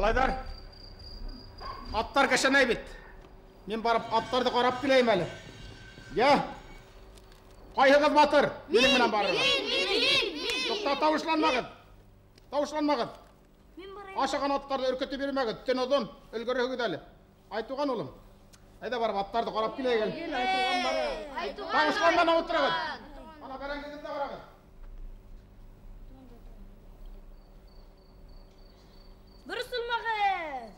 Малайҙар, аттар кәшәнәй бит. Мин барып аттарҙы ҡарап киләйем әле. Йә, ҡайһығыҙ батыр? Минең менән барырға. Мин. Туҡта, тауышланмағыҙ. Тауышланмағыҙ. Мин барайым. Ашаған аттарҙы өркөтөп йөрөмәгеҙ. Төн оҙон, өлгөрөрһөгөҙ әле. Айтуған улым, әйҙә барып аттарҙы ҡарап киләйек әле. Айтуған. Тауышланманы ултырығыҙ. Ана бәрәңгегеҙҙе ҡарағыҙ. Боросолмағыҙ.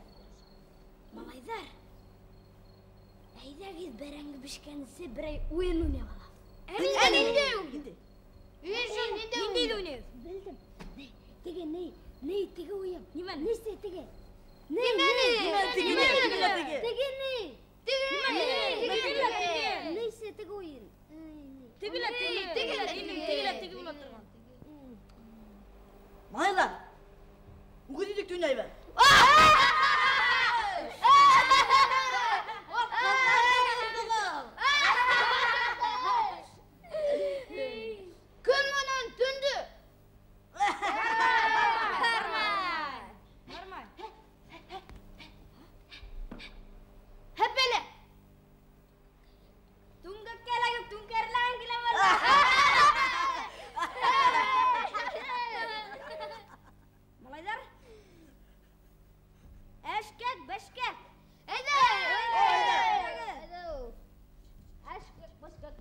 Малайҙар, әйҙәгеҙ бәрәңге бешкәнсе берәй уйын уйнап алабыҙ. Ә ниндәй уйын? Ниндәй уйын? Белдем. Теге ни? Ни теге уйын? Нимә? Нисә теге? Ни? Теге ни? Теге нисә теге уйын? Теге лә теге, теге лә теге, лә теге була торған. Малайҙар, үгеҙ итек төйнәйбеҙ. Көн менән төндө. Бармай. Бармай. Һәпәлә. Түңгәккә эләгеп, түңкәрлән килә Малайҙар, әшкәк, бәшкәк. Әйҙә. Әшкәк, бәшкәк.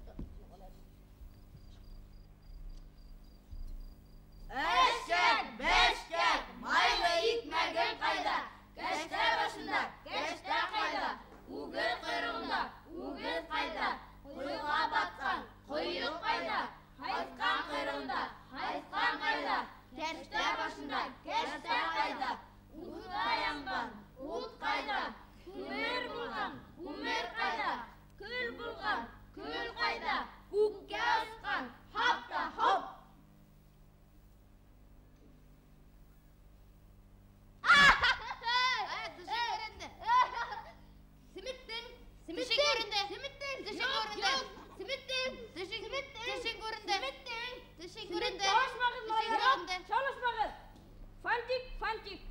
Әшкәк, бәшкәк, майлы икмәгең ҡайҙа? Кәштә башында, кәштә ҡайҙа? Үгеҙ ҡойроғонда, үгеҙ ҡайҙа? Ҡойоға батҡан, ҡойоҡ ҡайҙа? Һайыҫҡан ҡойроғонда, һайыҫҡан ҡайҙа? Кәштә башында, кәштә ҡайҙа? Утта янған, ут ҡайҙа? Күмер булған, күмер ҡайҙа? Көл булған, көл ҡайҙа? Күккә осҡан, һап та һоп. Шаулашмағыҙ, малайҙар. Шаулашмағыҙ. Фантик, фантик.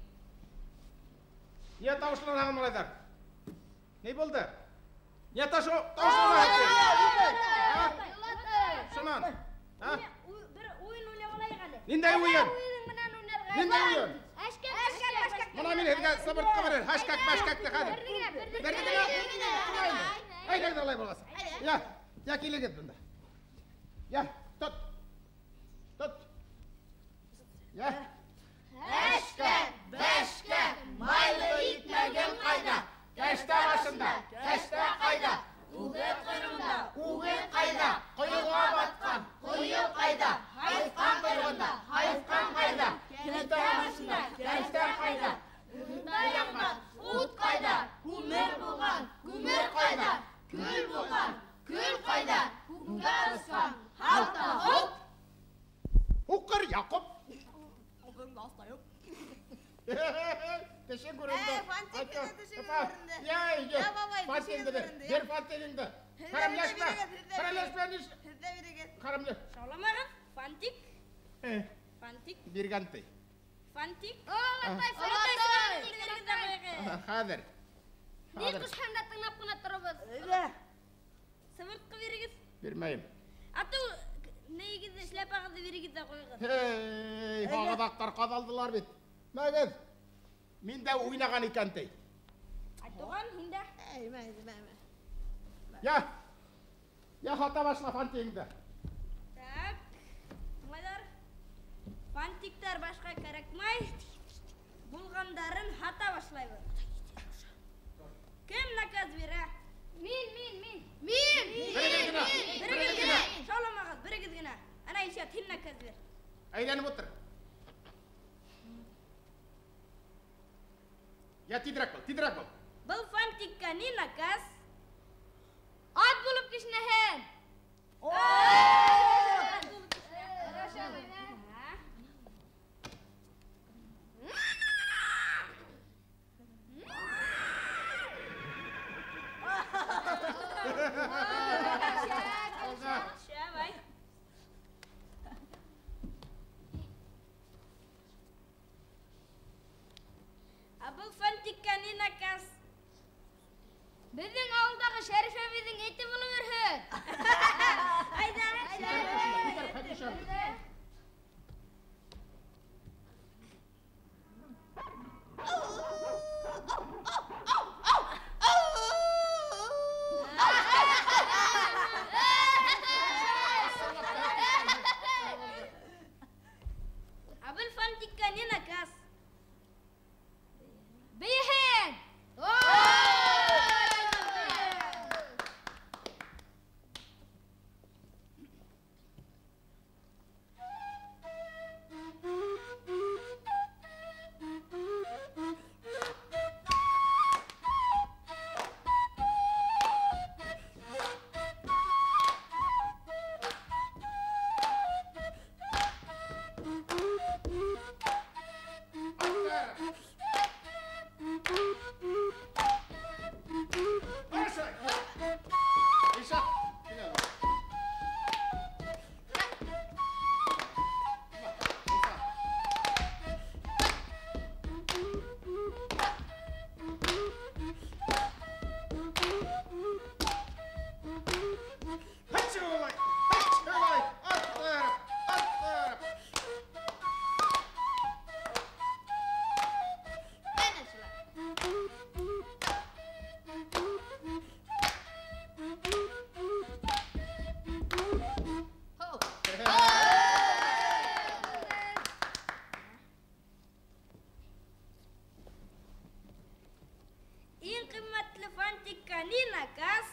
Ниңә тауышланаһығыҙ, малайҙар? Ни булды? Ниңә тауышланаһығыҙ? Шунан. А? Бер уйын уйнап алайыҡ әле. Ниндәй уйын? Уйын менән уйнарға. Ниндәй уйын? Әшкәк, бәшкәк, бәшкәк. Мына мин һеҙгә сыбыртҡы бирер, һәшкәк, бәшкәкте хәҙер. Бер генә, Бер генә. Әйҙәгеҙ алай булғас. Я, я килегеҙ бында. Я, тот. Тот. Я. Әшкәк, бәшкәк, майлы икмәгең ҡайҙа? Кәштә башында, кәштә ҡайҙа? Үгеҙ ҡойроғонда, үгеҙ ҡайҙа? Ҡойоға батҡан, ҡойоҡ ҡайҙа? Һайыҫҡан ҡойроғонда, һайыҫҡан ҡайҙа? Кәштә башында, кәштә ҡайҙа? Утта янған, ут ҡайҙа? Күмер булған, күмер ҡайҙа? Көл булған, көл ҡайҙа? Күккә осҡан, һап та һоп. Һуҡыр Яҡуп. Тешең күренде. Фантик Айта, тешең апа, күренде. Я, я. Я, бабай, Фантигіңді тешең бер. күренде. Бер фантигіңді. Хәрәмләшмә. Хәрәмләшмә, Һеҙ ҙә бирегеҙ. Хәрәмләш. Шауламағыҙ. Фантик. Фантик. Биргән ти. Фантик. Олатай, Олатай. Хәҙер. Ни Хәҙер. ҡушһаң да тыңлап ҡына торабыҙ. Әйҙә. Сыбыртҡы бирегеҙ. Бирмәйем. Атыу нейегеҙҙе, шляпағыҙҙы бирегеҙ ҙә ҡуйығыҙ. Эй, һағаҙаҡтар ҡаҙалдылар бит. Мәгеҙ. Мин дә уйнаған икән ти. Айтуған, һин дә. Әй, мә, мә, мә. Я. Я һата башла фантигіңді. Так. Малайҙар. Фантиктар башҡа кәрәкмәй. Булғандарын һата башлайбыҙ. Кем наказ бирә? Мин, мин, мин. Мин. Берегеҙ генә. Берегеҙ генә. Шауламағыҙ, берегеҙ генә. Ана Илшат, һин наказ бир. Әйләнеп ултыр. Я тиҙерәк бул, тиҙерәк бул. Был фантикка ни наказ? Ат булып кешнәһен. Ат булып кешнәһен. Ага. Шәбай. Ә был фантикка ни наказ? Беҙҙең ауылдағы Шәриф әбейҙең эте булып йөрөһөн. Айҙа. Ә был фантикка ни наказ? Бейеһен! Иң ҡиммәтле фантикка ни наказ?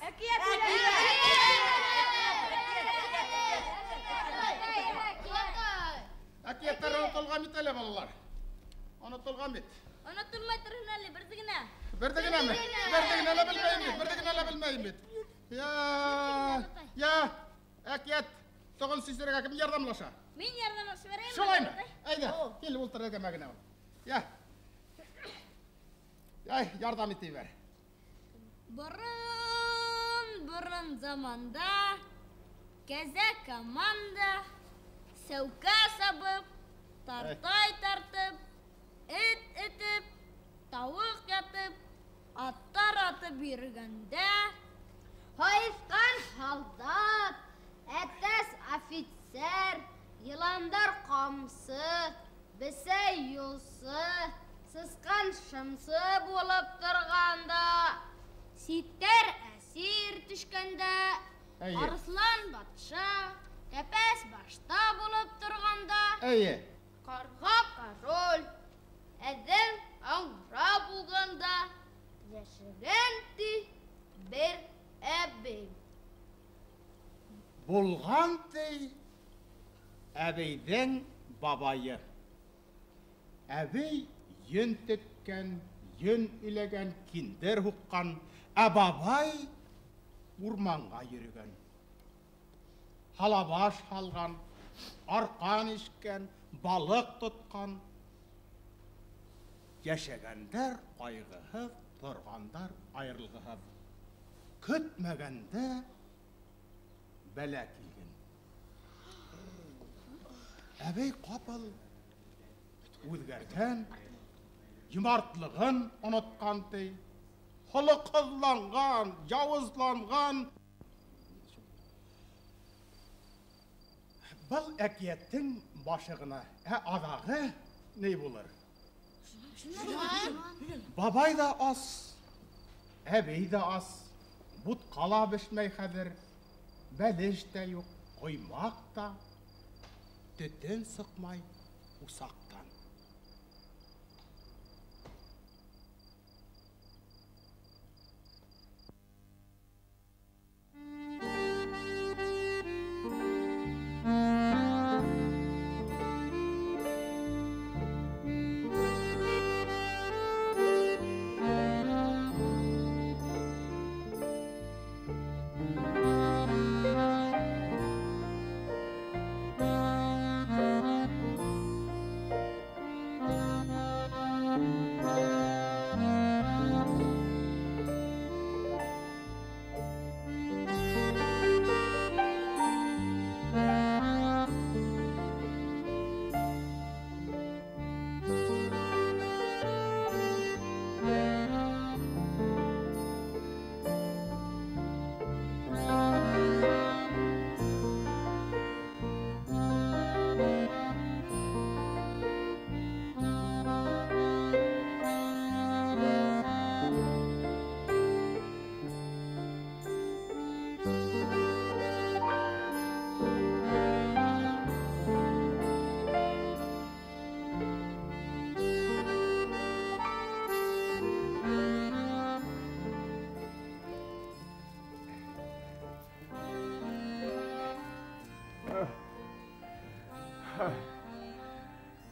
Әкиәттәр онотолған бит әле, балалар. Онотолған бит. Онотолмай торһон әле, берҙе генә. Берҙе генәме? Берҙе генә лә белмәйем бит, берҙе генә лә белмәйем бит. Я, әкиәт тоғон сисергә кем ярҙамлаша? Мин ярҙамлашып бирәйем. Шулаймы? Әйҙә, кил ултыр әгәмә генә. Я. Ай, ярҙам итәйбәр. Борон-борон заманда кәзә команда сәүкә сабып, тартай тартып, эт этеп, тауыҡ ятып, аттар атып йөрөгәндә Һайыҫҡан һалдат, әтәс офицер, йыландар ҡамсы, бесәй юлсы, сысҡан шымсы булып торғанда, ситтәр әсир төшкәндә, арыҫлан батша, тәпәс башта булып торғанда, ҡарға король, әҙәм аңра булғанда, йәшәгән ти бер әбей. Булған ти әбейҙең бабайы. Әбей йөн теккән, йөн иләгән, киндер һуҡҡан, ә бабай урманға йөрөгән. Һалабаш һалған, арҡан ишкән, балыҡ тотҡан. Йәшәгәндәр ҡайғыһыҙ, торғандар айырылғыһыҙ. Көтмәгәндә бәлә килгән. Әбей ҡапыл үҙгәргән, йомартлығын онотҡан ти, холоҡһоҙланған, яуызланған. Был әкиәттең башы ғына, ә аҙағы ни булыр? Бабай ҙа ас, әбей ҙә ас, бутҡа ла бешмәй хәҙер, бәлеш тә юҡ, ҡоймаҡ та, төтөн сыҡмай усаҡтан.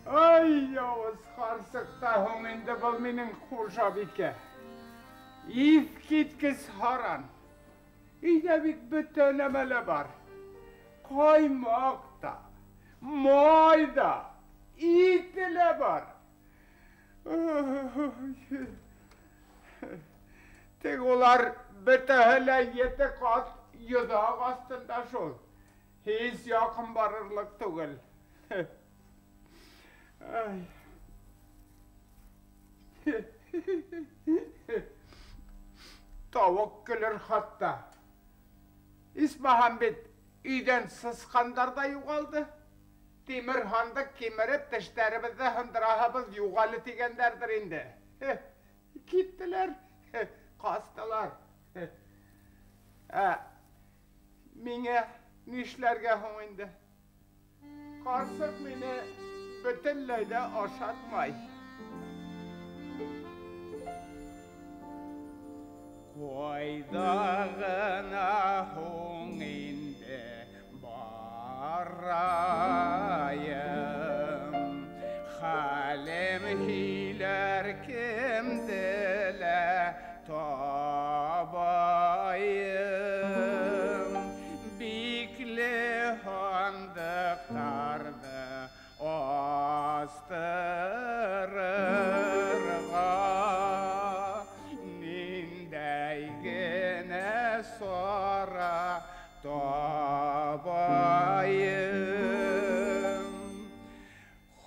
Ай, яуыз ҡарсыҡ та һуң инде был минең хужабикә. Иҫ киткес һаран. Өйҙә бит бөтә нәмә лә бар. Ҡаймаҡ та, май ҙа, ите лә бар. Тик улар бөтәһе лә 7 ҡат йоҙаҡ аҫтында шул. Һис яҡын барырлыҡ түгел. Ай. Тауыҡ көлөр хатта. Исмаһам бит өйҙән сысҡандар ҙа юғалды. Тимер һандыҡ кимереп тештәребеҙҙе һындыраһыбыҙ юҡ әле тигәндәрҙер инде. Киттеләр, ҡастылар. Ә миңә нишләргә һуң инде? Ҡарсыҡ мине бөтөнләй ҙә ашатмай. Ҡайҙа ғына һуң инде барайым, хәлем һөйләр кемде лә табайым. Бикле һандыҡтарҙы астырырға ниндәй генә сара табайым.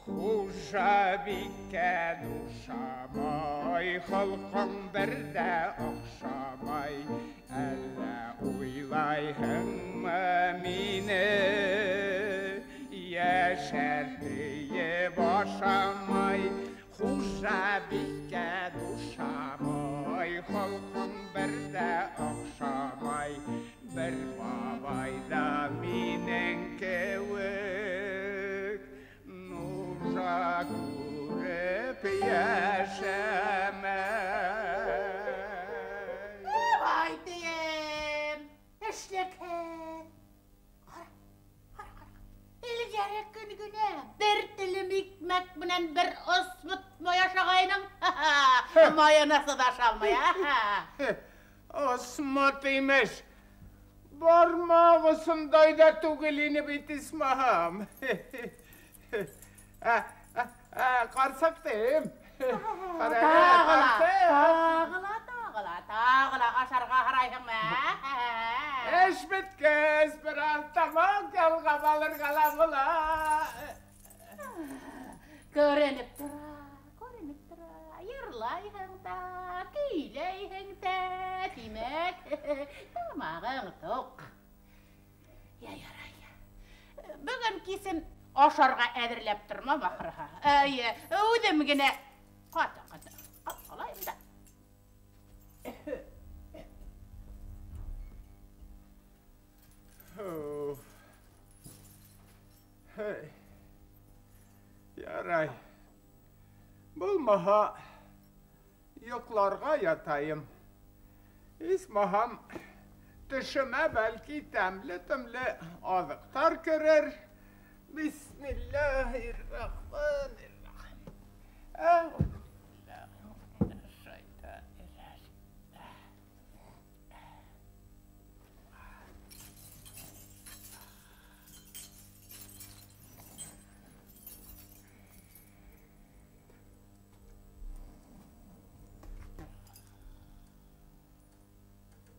Хужабикә душамай, холҡоң бер ҙә оҡшамай. Әллә уйлайһыңмы мине йәшәр тейеп ашамай? Хужабикә душамай, холҡоң бер ҙә оҡшамай. Бер бабай ҙа минең кеүек нужа күреп йәшәмәй. Бабай тием, эшлекһеҙ. Ҡара, ҡара, ҡара. Элгәре көн генә бер телем икмәк менән бер осмот май ашағайның. Майонезы ҙа ашалмай. Осмот имеш. Бармаҡ осондай ҙа түгел ине бит исмаһам. Ҡарсыҡ тием. Тағы ла, тағы ла, тағы ла, тағы ла ашарға һорайһыңмы? Эш бөткәс, бер аҙ тамаҡ ялғап алырға ла була. Күренеп тора, күренеп тора. Йырлайһың да, көйләйһең дә, тимәк, тамағың туҡ. Я, ярай. Бөгөн кисен ашарға әҙерләп тормам ахырыһы. Эйе, үҙем генә ҡаты-ҡаты ҡапҡалайым да. Ярай. Булмаһа, йоҡларға ятайым. Исмаһам, төшөмә бәлки тәмле-тәмле аҙыҡтар керер. Бисмиллаһир-рахманир-рахим.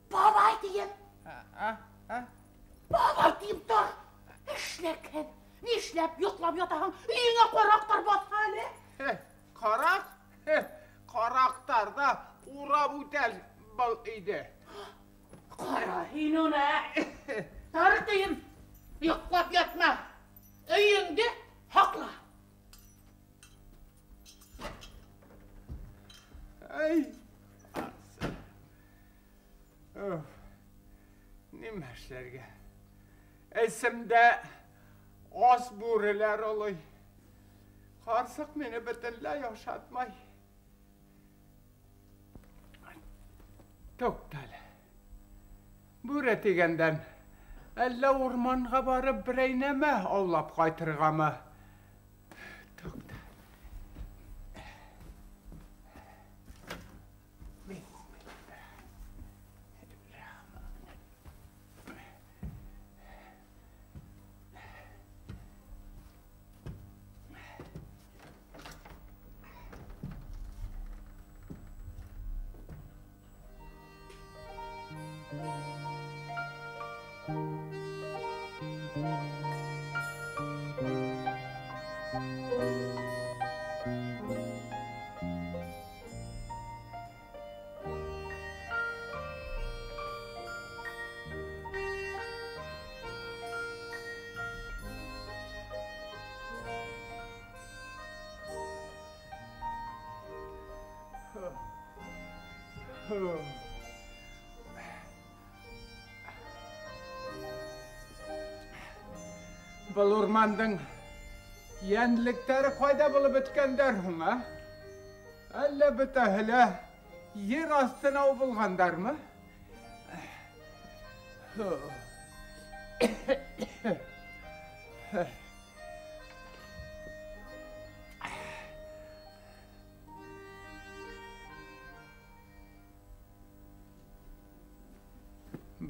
Бабай тием. Бабай тием, тор. Эшләкһеҙ. Нишләп йоҡлап ятаһың? Өйөңә ҡараҡтар баҫһа әле. Ҡараҡ? Ҡараҡтар ҙа урап үтә был өйҙө. Ҡара һин уны. Тор тием. Йоҡлап ятма. Өйөңдө һаҡла. Ай. Нимә эшләргә? Эсемдә ас бүреләр олой. Ҡарсыҡ мине бөтөнләй ашатмай. Туҡта әле. Бүре тигәндән, әллә урманға барып берәй нәмә аулап ҡайтырғамы? Туҡта. Был урмандың йәнлектәре ҡайҙа булып бөткәндәр һуң, ә? Әллә бөтәһе лә ер аҫтына убылғандармы?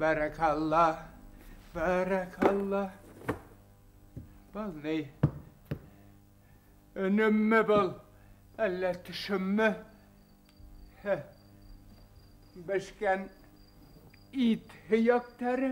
Бәрәкалла, бәрәкалла. Был ни? Өнөммө был? Әллә төшөммө? Бешкән ит һөйәктәре.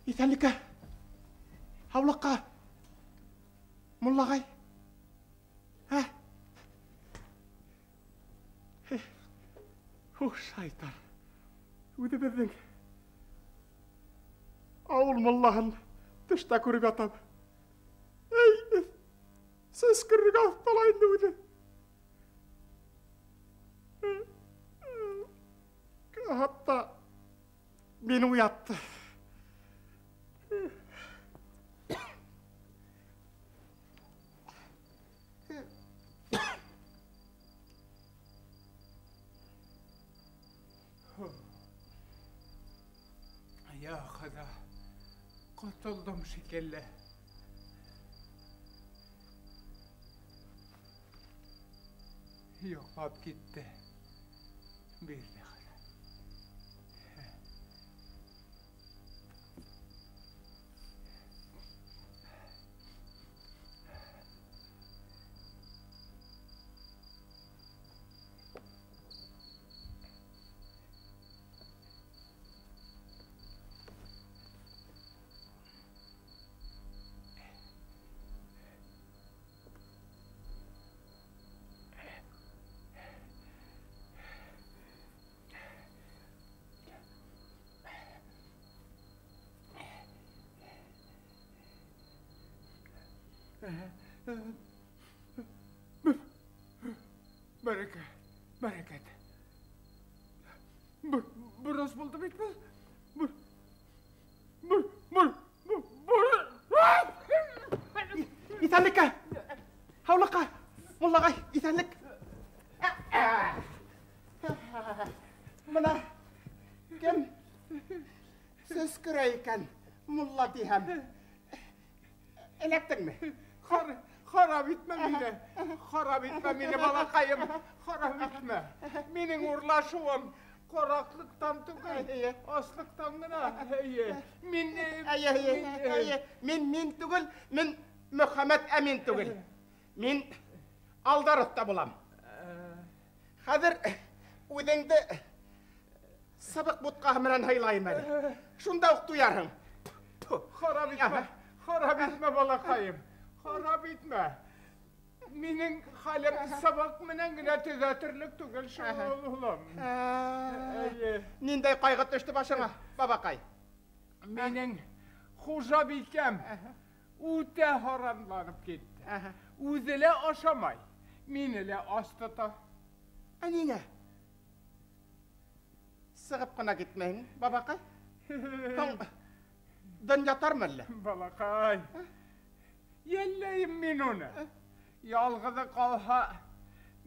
Иҫәнлеккә, һаулыҡҡа, муллағай. Ә? Ух, шайтан. Үҙебеҙҙең ауыл муллаһын төштә күреп ятам. Эй, сәскерергә оҫтала инде үҙе. Хатта мине уятты. Я Хоҙа, ҡотолдом шикелле. Йоҡлап китте. Бирҙе Хоҙа. Бәрәкәт, бәрәкәт. Бер аҙ булды бит был. Бер. Иҫәнлеккә, һаулыҡҡа, муллағай, иҫәнлек. Бына кем сөскөрә икән, мулла тиһәм. Эләктеңме? Харап итмә мине, харап итмә мине, балаҡайым, харап итмә. Минең урлашыуым ҡараҡлыҡтан түгел, аслыҡтан ғына. Эйе, мин... Эйе, мин түгел, мин Мөхәммәт Әмин түгел. Мин Алдар оҫта булам. Хәҙер үҙеңде сыбыҡ бутҡаһы менән һыйлайым әле. Шунда уҡ туярһың. Харап итмә, харап итмә, балаҡайым. Харап итмә. Минең хәлем сыбыҡ менән генә төҙәтерлек түгел шул, улым. Ниндәй ҡайғы төштө башыңа, бабаҡай? Минең хужабикәм үтә һаранланып китте. Үҙе лә ашамай, мине лә ас тота. Ә ниңә? Сығып ҡына китмәйһең, бабаҡай? Һуң донъя тармы әллә? Балаҡай, Йәлләйем мин уны. Ялғыҙы ҡалһа,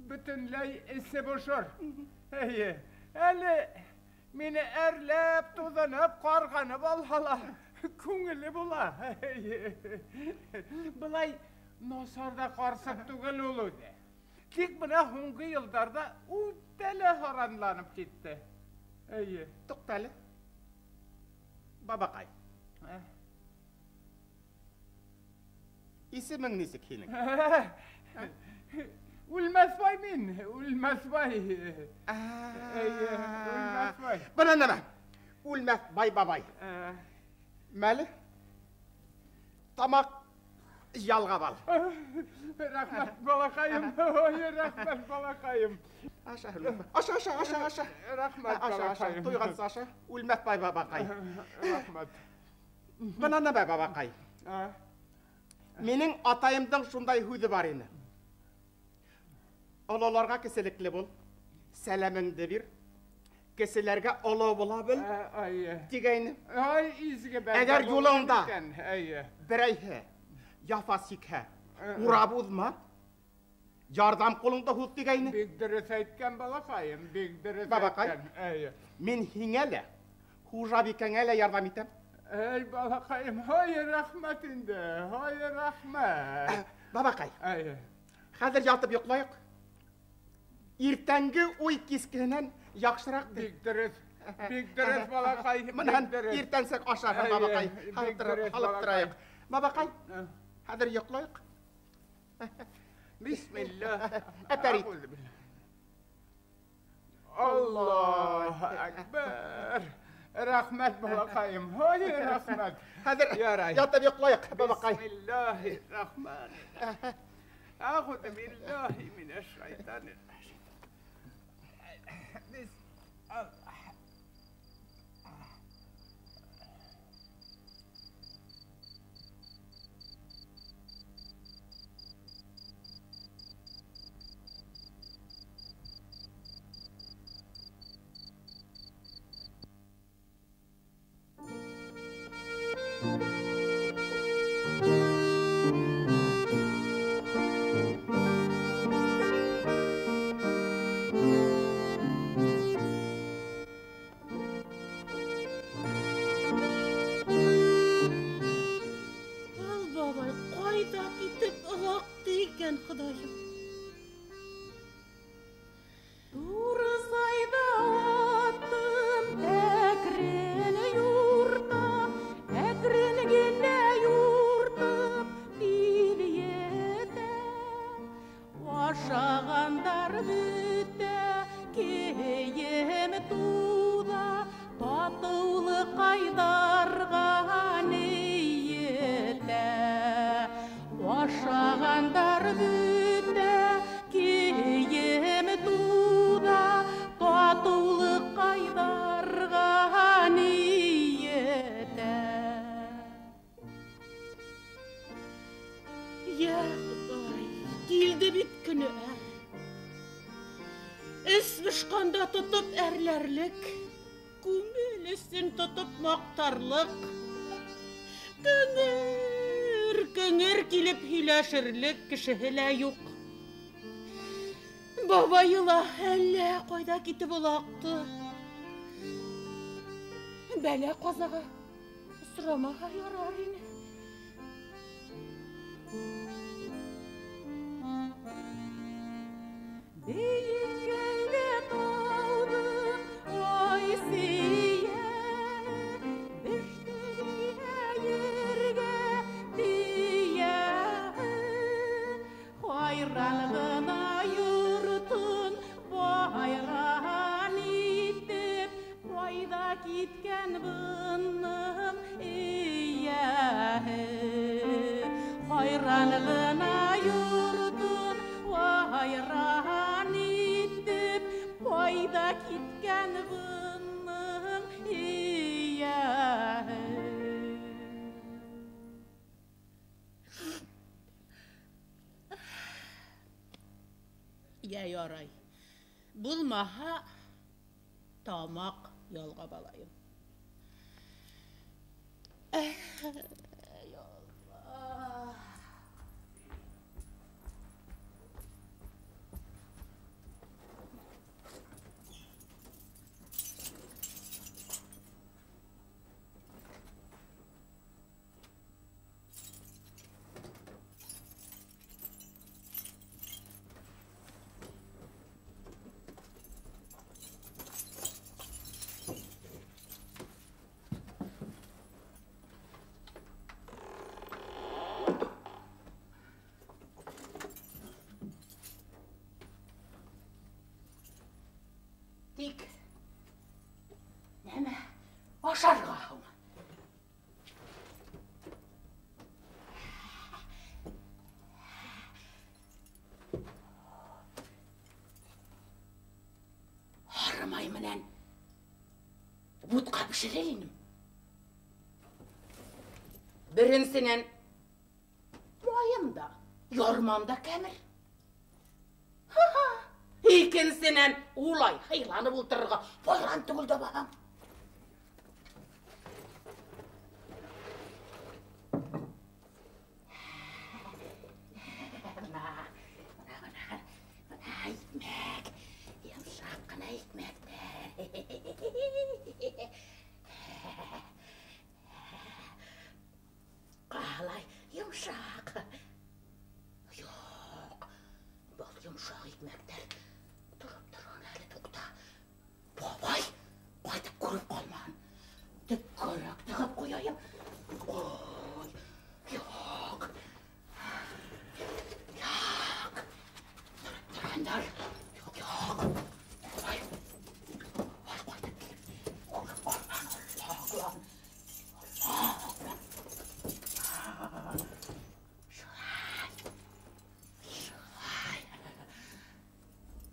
бөтөнләй эсе бошор. Эйе, әле мине әрләп, туҙынып, ҡарғанып алһа ла, күңеле була. Былай насар ҙа ҡарсыҡ түгел ул үҙе. Тик бына һуңғы йылдарҙа үтә лә һаранланып китте. Эйе. Туҡта әле. Бабаҡай. Исемең нисек һинең? Үлмәҫбай мин, Үлмәҫбай. Эйе, Үлмәҫбай. Бына нәмә? Үлмәҫбай бабай. Мәле, тамаҡ ялғап ал. Рәхмәт, балаҡайым. Ой, рәхмәт, балаҡайым. Аша, аша, аша, аша, аша. Рәхмәт, балаҡайым. Туйғансы аша. Үлмәҫбай бабаҡай. Рәхмәт. Бына нәмә, бабаҡай? Минең атайымдың шундай һүҙе бар ине. Ололарға кеселекле бул, сәләмеңде бир, кеселәргә оло була бел, тигәйне. Ай, изге бәндә. Әгәр юлыңда берәйһе яфа сикһә, урап уҙма, ярҙам ҡулыңды һуҙ тигәйне. Бик дөрөҫ әйткән, балаҡайым, бик дөрөҫ әйткән. Мин һиңә лә, хужабикәңә лә ярҙам итәм. Эй, балаҡайым, һай, рәхмәт инде, һай, рәхмәт. Бабаҡай, хәҙер ятып йоҡлайыҡ. Иртәнге уй кискеһенән яҡшыраҡ. Бик дөрөҫ, бик дөрөҫ, балаҡай. Мынан иртәнсәк ашарһың, бабаҡай. Алып торайыҡ. Бабаҡай, хәҙер йоҡлайыҡ. Бисмилла. Әпәрит. Аллаһу әкбәр. Рәхмәт, балаҡайым, һай, рәхмәт. Хәҙер ятып йоҡлайыҡ, бабаҡай. Бисмиллаһир-рахманир-рахим. Әғүҙу биллаһи минәш-шайтанир-рajim. Кешелек кешеһе лә юҡ. Бабайы ла әллә ҡайҙа китеп олаҡты. Бәлә ҡазаға осрамаһа ярар ине. Бейеккә тауҙың ай сейә, бештергә ергә тейә. Хайран ғына йортон байран итеп, ҡайҙа киткән бының эйәһе? Хайран ғына йортон байран итеп, ҡайҙа киткән бының эйәһе? Йә ярай, булмаһа тамаҡ ялғап алайым. Ай, Аллаһ. бешерер инем. Беренсенән, майым да, ярмам да кәмер. Икенсенән, улай һыйланып ултырырға байрам түгел дә баһам. Бына, бына, бына, бына икмәк, йомшаҡ ҡына икмәктәр. Ҡалай йомшаҡ. Юҡ, был йомшаҡ икмәктәр тороп торһон әле, туҡта. Бабай ҡайтып күреп ҡалмаһын. Төпкәрәк тығып ҡуяйым. Ой, юҡ. Юҡ. Тороп торғандар. Юҡ, юҡ. Бабай, бабай ҡайтып килеп күреп ҡалмаһын. Аллаһ аҡлан. Аллаһ аҡлан. Шулай. Шулай.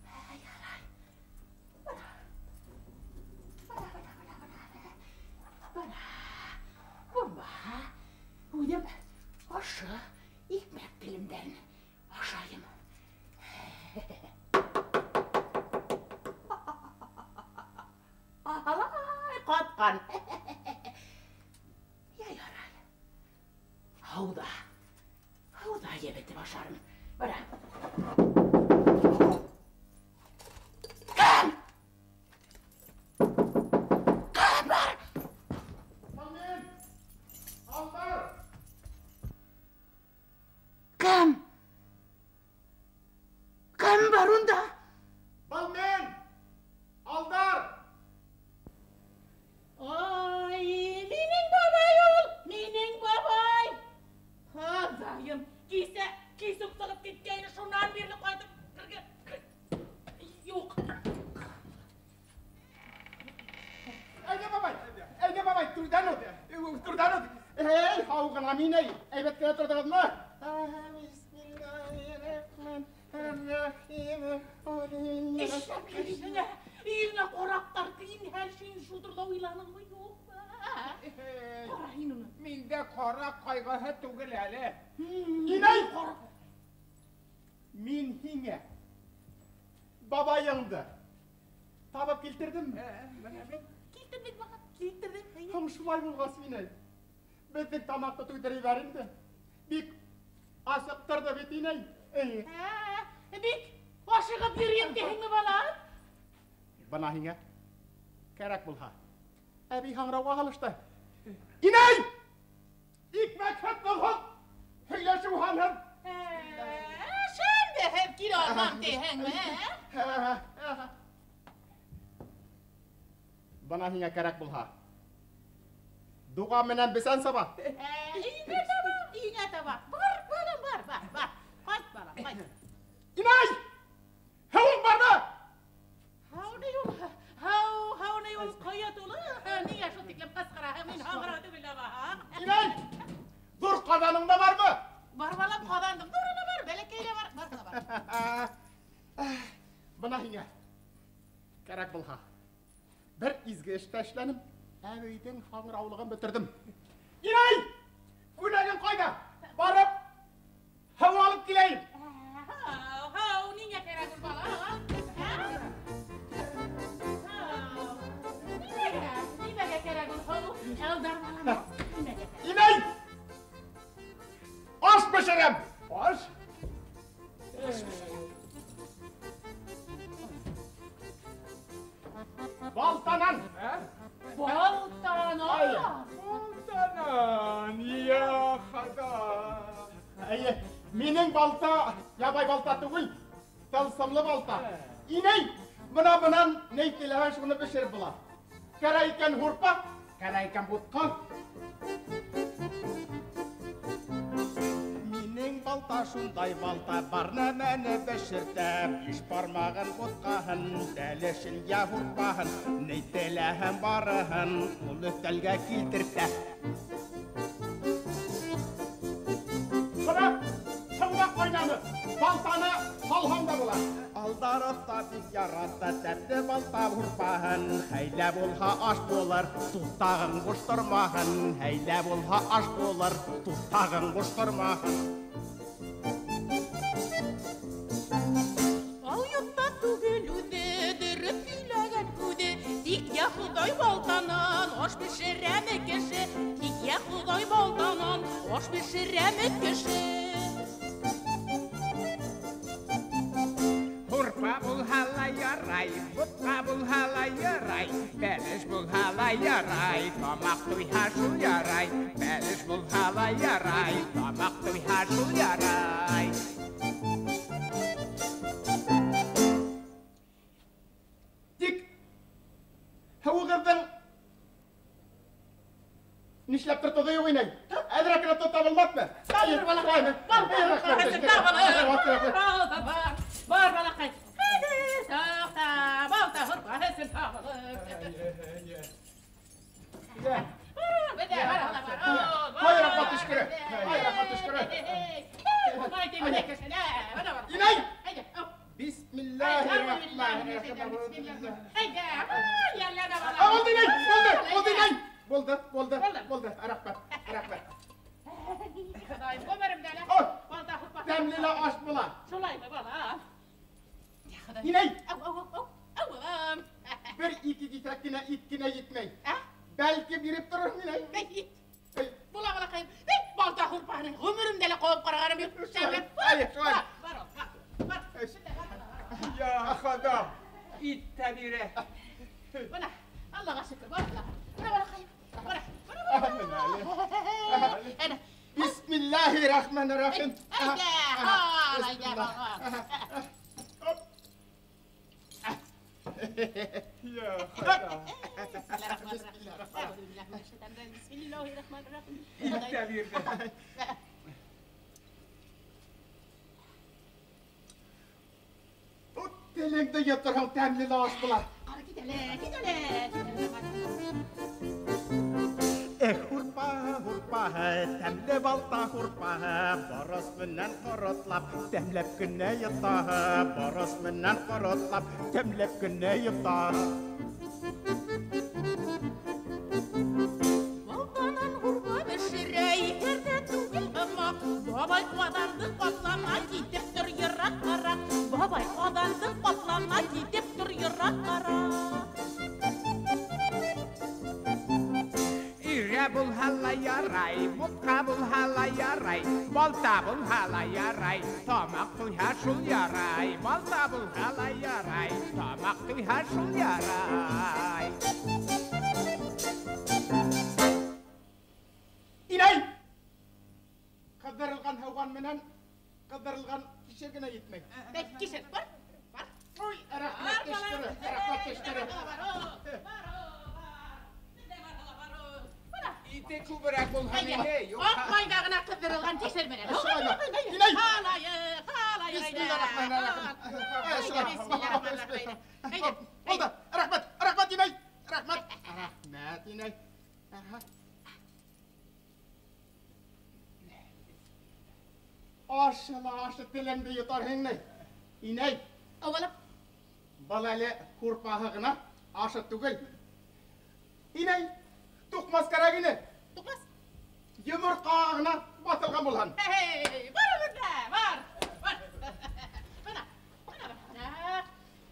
Ай, ярай. Бына. Бына, бына, бына, бына. Бына. Булмаһа, үҙем ошо икмәк телемдәрен ашайым. Алай, ҡатҡан. Я ярай. Һыуҙа. Һыуҙа ебетеп ашармын. Бына. Кем? Кем бар? Был мин! Алдар! Кем? Кем бар унда? Был мин! Алдар! Ай, минең бабай ул, минең бабай. Хоҙайым, кисә кисеп сығып киткәйне, шунан бирле ҡайтып кергән юҡ. Әйҙә, бабай, әйҙә, бабай, түрҙән үт, түрҙән үт. Эй, һау ғына мин, эй, әйбәт кенә торҙоғоҙмо? Бисмиллаһир-рахманир-рахим. Эшләп йөрөйһөң, ә? Өйөңә ҡараҡтар инһәл, һин шул турала уйланыңмы, юҡмы? Ҡара һин уны. Миндә ҡара ҡайғыһы түгел әле. Инәй! Мин һиңә бабайыңды табып килтерҙемме? Бына бит. Килтерҙең, балам, килтерҙең. Һуң шулай булғас, инәй, беҙҙең тамаҡты туйҙырып ебәр инде. Бик асыҡтырҙы бит, инәй. Эй. Бик ашығып йөрөйөм тиһеңме, балам? Бына һиңә кәрәк булһа, әбей һаңрауға һалышты. Инәй! Икмәк һөт булһын, һөйләшеү һанһын. Шәмдеһеҙ килә алмам тиһеңме? Бына һиңә кәрәк булһа, дуға менән бесән саба. Өйөңә таба, өйөңә таба. Бар, балам, бар, бар, бар. Ҡайт, балам, ҡайт. Инәй! Һыуың бармы? Һыу ни ул? Һыу, һыу ни ул? Ҡойо тулы. Ниңә шул тиклем ҡысҡыраһың? Мин һаңғырау түгел лә баһаң. Инәй! Ҙур ҡаҙаның да бармы? Бар, балам, ҡаҙандың ҙуры ла бар, бәләкәйе лә бар, барыһы ла бар. Бына һиңә кәрәк булһа, бер изге эштә эшләнем, әбейҙең һаңғыраулығын бөтөрҙөм. Инәй! Күнәгең ҡайҙа? Барып, һыу алып киләйем. Һыу, һыу, ниңә кәрәк ул, балам? Һыу. Нимәгә? Нимәгә кәрәк ул һыу? Алдар, балам, нимәгә кәрәк? Инәй! Аш бешерәм! Аш? Аш бешерәм. Балтанан! Балтанан! Балтанан, я Хоҙа! Эйе, минең балта, ябай балта түгел, тылсымлы балта. Инәй, бына бынан ни теләһәң шуны бешереп була. Кәрәк икән һурпа, кәрәк икән бутҡа. Минең балта шундай балта, бар нәмәне бешертә, биш бармағын бутҡаһын, бәлешен йә һурпаһын, ни теләһәң барыһын ул өҫтәлгә килтертә. Бына һыуға ҡайнаны, балтаны һалһаң да була. Алдар оҫта бик ярата тәмле балта һурпаһын. Хәйлә булһа аш булыр, туҫтағың буш тормаһын. Хәйлә булһа аш булыр, туҫтағың буш тормаһын. Алйотта түгел үҙе, дөрөҫ һөйләгән һүҙе. Тик йә Хоҙай балтанан аш бешерәме кеше? Тик йә Хоҙай балтанан аш бешерәме кеше? Һурпа булһа ла ярай, бутҡа булһа ла ярай, бәлеш булһа ла ярай, тамаҡ туйһа шул ярай, бәлеш булһа ла ярай, тамаҡ туйһа шул ярай. Тик һыуығыҙҙың нишләптер тоҙо юҡ инәй. Әҙерәк кенә тоҙ табылмаҫмы? Бар, балаҡай. Бар, бар, бар, балаҡай. Туҡта, балта һурпаһын табылыр. Һай, рәхмәт төшкөрө. Һай, рәхмәт төшкөрө. Инәй! Бисмиллаһир-рахманир-рахим. Булды, инәй, булды, булды, инәй. Булды, булды, булды. Рәхмәт, рәхмәт. Хоҙайым, ғүмеремдә лә балта һурпаһы. Тәмле лә аш була. Шулаймы, балам? Инәй! Ау, ау, ау, ау, балам. Бер ике киҫәк кенә ит кенә етмәй. Бәлки биреп торор инәй. Ит. Була, балаҡайым. Балта һурпаһының ғүмеремдә лә ҡабып ҡарағаным юҡ. Шулай, шулай. Бар, бар, бар. Я Хоҙа, ит тә бирә. Бына, Аллаға шөкөр, бар, бына, балаҡайым. Бына, бына, бына. Бисмиллаһир-рахманир-рахим. Әйҙә, әйҙә, Я Хоҙа. Бисмиллаһир-рахманир-рахим. Ит тә бирҙе. Телеңде йоторһоң, тәмле лә аш була. Ҡара, кит әле, кит әле. Эх, һурпаһы, һурпаһы, тәмле балта һурпаһы, борос менән ҡоротлап, тәмләп кенә йотаһы, борос менән ҡоротлап, тәмләп кенә йотаһы. Балтанан һурпа бешерә, иҫәрҙә түгел һымаҡ. Бабай ҡаҙанды ҡаплама, китеп тор йыраҡҡараҡ. Бабай ҡаҙанды ҡаплама, китеп тор йыраҡҡараҡ. Ирә булһа ла ярай, бутҡа булһа ла ярай, балта булһа ла ярай, тамаҡ туйһа шул ярай, балта булһа ла ярай, тамаҡ туйһа шул ярай. Инәй! Ҡыҙҙырылған һыуған менән ҡыҙҙырылған кишер генә етмәй. Кишер, бар, бар. Ой, рәхмәт төшкөрө, рәхмәт төшкөрө. Ите күберәк булһа инәй, юҡ. Аҡ майҙа ғына ҡыҙҙырылған кишер менән. Инәй! Һалайыҡ, һалайыҡ. Бисмиллаһир-рахманир-рахим. Булды, рәхмәт, рәхмәт инәй, рәхмәт. Рәхмәт инәй. Ашы ла ашы телеңде йотарһың инәй. Инәй. Ау, балам. Был әле һурпаһы ғына, ашы түгел. Инәй, туҡмас кәрәк ине. Туҡмас? Йомортҡа ғына баҫылған булһын. Эй, бар бында, бар, бар. Бына, бына, бына.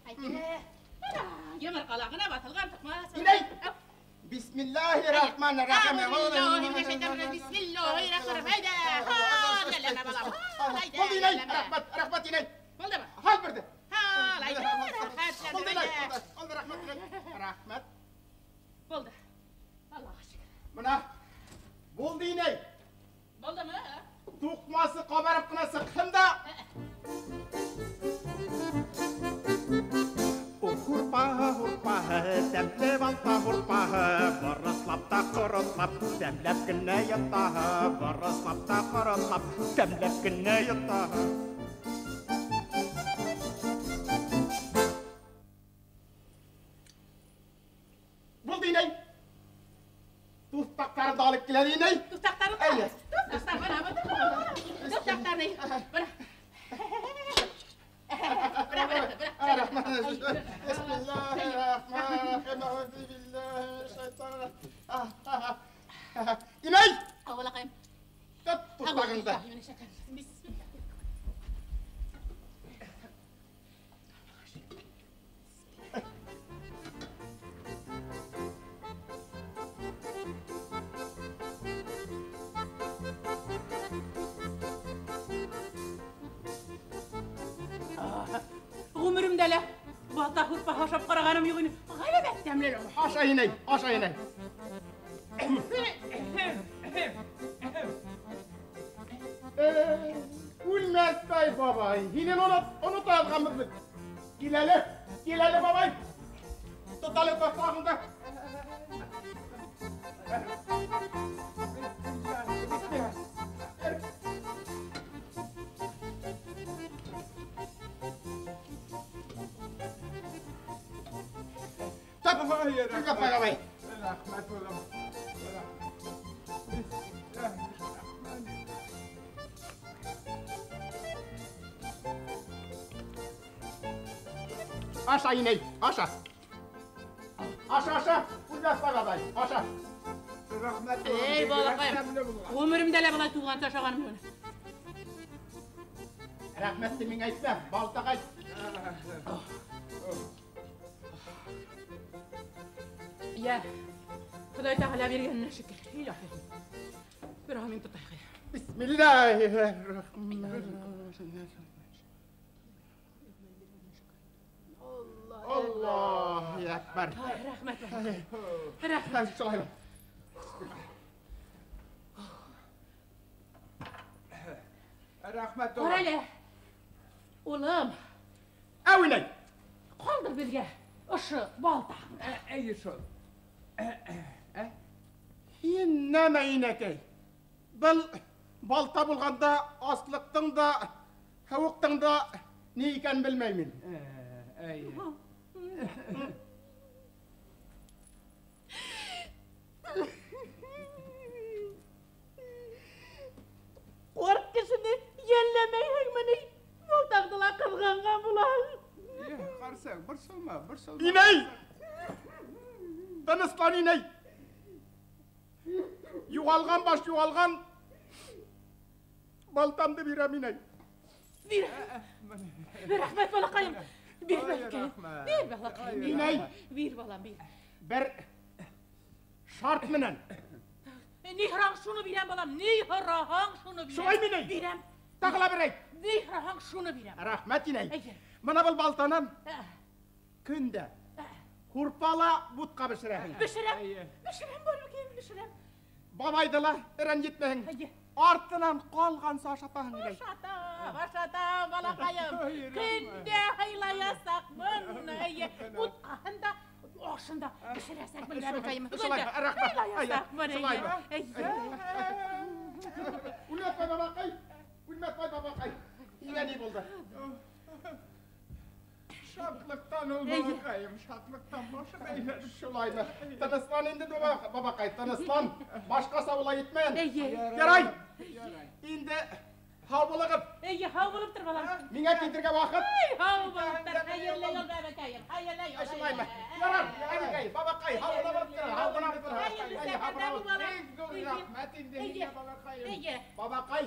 Әйҙә, бына, йомортҡала ғына баҫылған туҡмас. Инәй! Бисмиллаһир-рахманир-рахим. Бисмиллаһир-рахманир-рахим. Әйҙә, Булды инәй, рәхмәт, рәхмәт инәй. Булдымы? Хал бирҙе. Хал, әйҙә, рәхмәт. Булды инәй, булды, рәхмәт инәй. Рәхмәт. Булды. Аллаға шөкөр. Бына, булды инәй. Булдымы? Туҡмасы ҡабарып ҡына сыҡһын да. Һурпаһы, һурпаһы, тәмле балта һурпаһы, борослап та ҡоротлап, тәмләп кенә йотаһы, борослап та ҡоротлап, тәмләп кенә йотаһы. Булды инәй. Туҫтаҡтарымды алып килә инәй. Туҫтаҡтарыңды? Әйе. Туҫтаҡтар, бына, бына. Туҫтаҡтарны, бына. Бына, бына, бына. Туҡтағыңды. Ғүмеремдә лә балта һурпаһы ашап ҡарағаным юҡ ине. Ғәләмәт тәмле лә. Аша, инәй, аша, инәй. Үлмәҫтай бабай, һинен онота яҙғанбыҙ беҙ. Кил әле, кил әле, бабай. Тот әле туҡтағыңды. Тот, бабай. Рәхмәт, улым. Аша, инәй, аша. Аша, аша. Үлмәҫ бабай, аша. Рәхмәт. Эй, балаҡайым, ғүмеремдә лә былай туғансы ашағаным юҡ. Рәхмәтте миңә әйтмә, балтаға әйт. Йә, Хоҙай Тәғәлә биргәненә шөкөр. Илаһи. Бер амин тотайыҡ. Бисмиллаһир-рахманир-рахим. Аллаһу әкбәр. Рәхмәт. Рәхмәт. Шулай. Рәхмәт. Ҡара әле. Улым. Әү, инәй. Ҡалдыр беҙгә ошо балта. Әйе шул. Һин нәмә, инәкәй? Был балта булғанда аслыҡтың да, һыуыҡтың да ни икәнен белмәйем мин. Әйе. Ҡарт кешене йәлләмәйһеңме ни? Балтаңды ла ҡыҙғанған булаһың. Ҡарсыҡ, борсолма, борсолма. Инәй! Тыныслан, инәй. Юғалған баш юғалған. Балтамды бирәм, инәй. Бир. Рәхмәт, балаҡайым. Бир, балаҡайым. Бир, балаҡайым. Инәй. Бир, балам, бир. Бер шарт менән. Ни һораһаң шуны бирәм, балам. Ни һораһаң шуны бирәм. Шулай инәй? Бирәм. Тағы ла бер әйт. Ни һораһаң шуны бирәм. Рәхмәт, инәй. Әйе. Бына был балтанан көндә һурпала бутҡа бешерәһең. Бешерәм. Бешерәм, балаҡайым, бешерәм. Бабайҙы ла рәнйетмәһең. Әйе. Артынан ҡалғанса ашатаһың, инәй. Ашатам, ашатам, балаҡайым. Көндә һыйлаясаҡмын. Әйе, бутҡаһын да, ашын да бешерәсәкмен, бәбекәйем. Шулай, рәхмәт. Һыйлаясаҡмын, Шулай. әйе. Үлмәҫбай бабаҡай, Үлмәҫбай бабаҡай. Һиңә ни булды? Шатлыҡтан ул, балаҡайым, шатлыҡтан башым әйләнеп. Шулаймы? Тыныслан инде, бабаҡай, тыныслан. Башҡаса улай итмән. Эйе. Ярай. Инде һау булығыҙ. Эйе, һау булып тор, балам. Миңә китергә ваҡыт. Һау булып тор. Хәйерле юл, бәбәкәйем. Хәйерле юл. Шулаймы? Ярар, әбекәй, бабаҡай, һау булып тор, һау булып тор. Хәйерле сәфәрҙә бул, балам. Бик ҙур рәхмәт инде һиңә, балаҡайым. Эйе. Бабаҡай,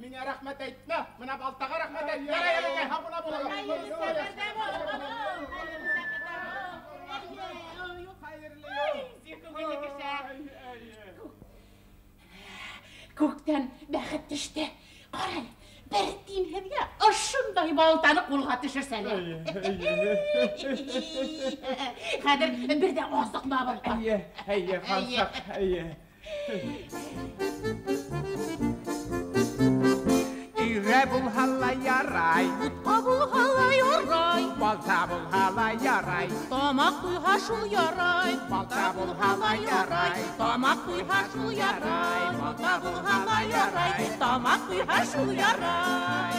миңә рәхмәт әйтмә, бына балтаға рәхмәт әйт. Ярай, әбекәй, һау була булығыҙ. Хәйерле сәфәрҙә бул, балам. Хәйерле сәфәрҙә бул. Хәйерле юл. Күңелле кеше. Күктән бәхет төштө. Ҡара әле, бер тинһеҙгә ошондай балтаны ҡулға төшөрсәләр. Хәҙер бер ҙә асыҡма балта. Эйе, эйе, ҡарсыҡ, эйе. Өйрә булһа ла ярай, Бутҡа булһа ла ярай, балта булһа ла ярай, тамаҡ туйһа шул ярай, балта булһа ла ярай, тамаҡ туйһа шул ярай, балта булһа ла ярай, тамаҡ туйһа шул ярай.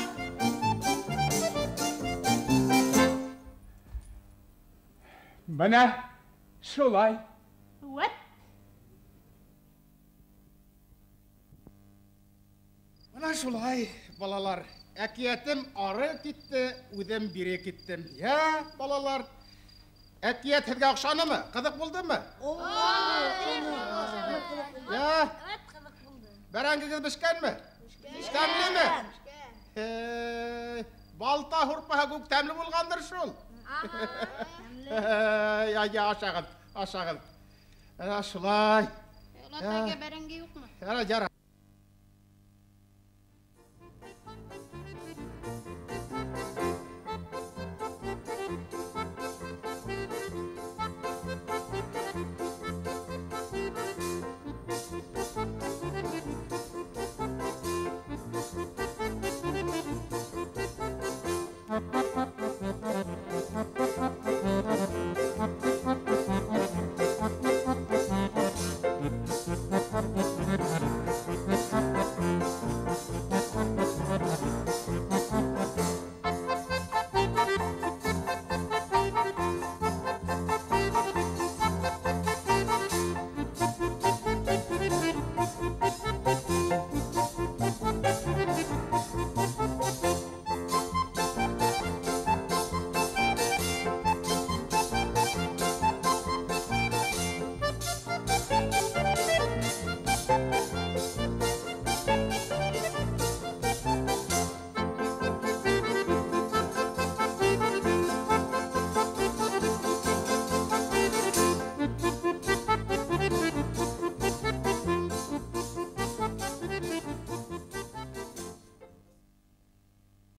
Бына шулай. Үәт. Бына шулай, балалар. Әкиәтем ары китте, үҙем бире киттем. Йә, балалар, әкиәт һеҙгә оҡшанымы? Ҡыҙыҡ булдымы? Йә, Ҡыҙыҡ булды. бәрәңгегеҙ бешкәнме? Балта һурпаһы күк тәмле булғандыр шул. Ай, ашағыҙ, ашағыҙ. Әнә шулай. Олатайға бәрәңге юҡмы? Яра, яра.